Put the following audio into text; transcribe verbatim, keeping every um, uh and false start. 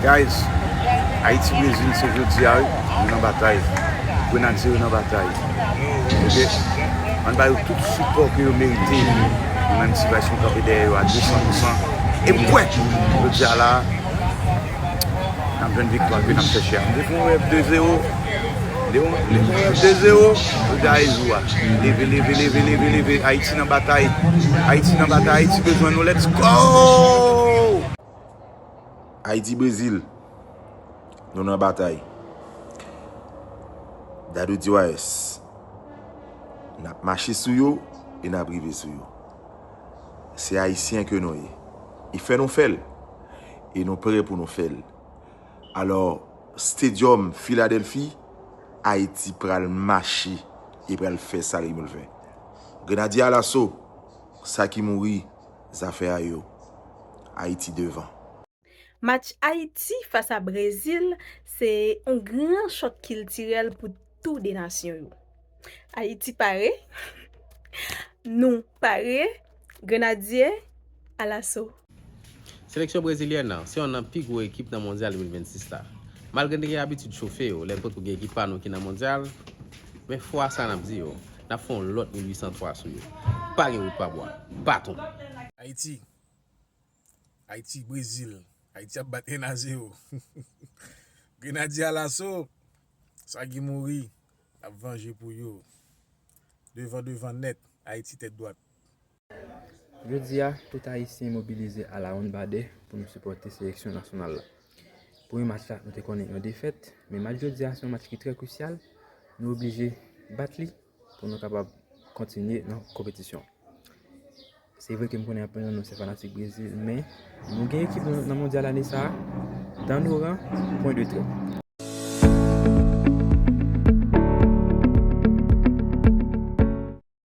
Guys, Ayiti Brezil se jodi a wi, nou nan batay. Grenadye yo nan batay. Ok? Ann ba yo tout sipò ke yo merite. Nou menm Ti Vice nou kanpe dèyè yo a de san pou san. E m kwè, jodi a la, n ap jwenn viktwa ke n ap chèche a. M te fè yon rèv de zewo. De, de zewo. Jodi a e jou a. Leve, leve, leve, leve, leve. Ayiti nan batay. Ayiti nan batay. Ayiti bezwen nou. Let's go! Ayiti Brezil, nou nan batay. Dadou D Y S, n ap mache sou yo e n ap rive sou yo. Se Ayisyen ke nou ye. E fè nou fè l. E nou prè pou nou fè l. Alò, Stadium Philadelphie, Ayiti pral mache e pral fè sa li pou l fè. Grenadye alaso, sa ki mouri, zafè a yo. Ayiti devan. Match Ayiti fas a Brezil se yon gran chòk kiltirèl pou tou de nasyon yo. Ayiti pare? Nou pare? Grenadye, alaso! Seleksyon brezilyèn nan se yonn nan pi gwo ekip nan mondyal de mil vennsis la. Malgre n te gen abitid chofe yo lè potko gen ekip pa nou ki nan mondyal, men fwa sa n ap di yo, n ap fè yon lòt mil uit san twa sou yo. Pa gen wout pa bwa. Baton! Ayiti, Ayiti, Brezil, Ayiti ap bat en a zewo. Grenadye alaso, sa ki mouri, n ap vanje pou yo. Devan devan nèt, Ayiti tèt dwat. Jodi a, tout Ayisyen mobilize a la Honbadè pou nou sipòte seleksyon nasyonal la. Premye match la, nou te konnen yon defèt, men match jodi a se yon match ki trè krisyal. Nou oblije bat li pou nou kapab kontinye nan konpetisyon. Se vre ke m konnen anpil nan nou se fanatik Brezil, men nou gen ekip nou nan mondyal ane sa a, dans nos rangs, point de trait.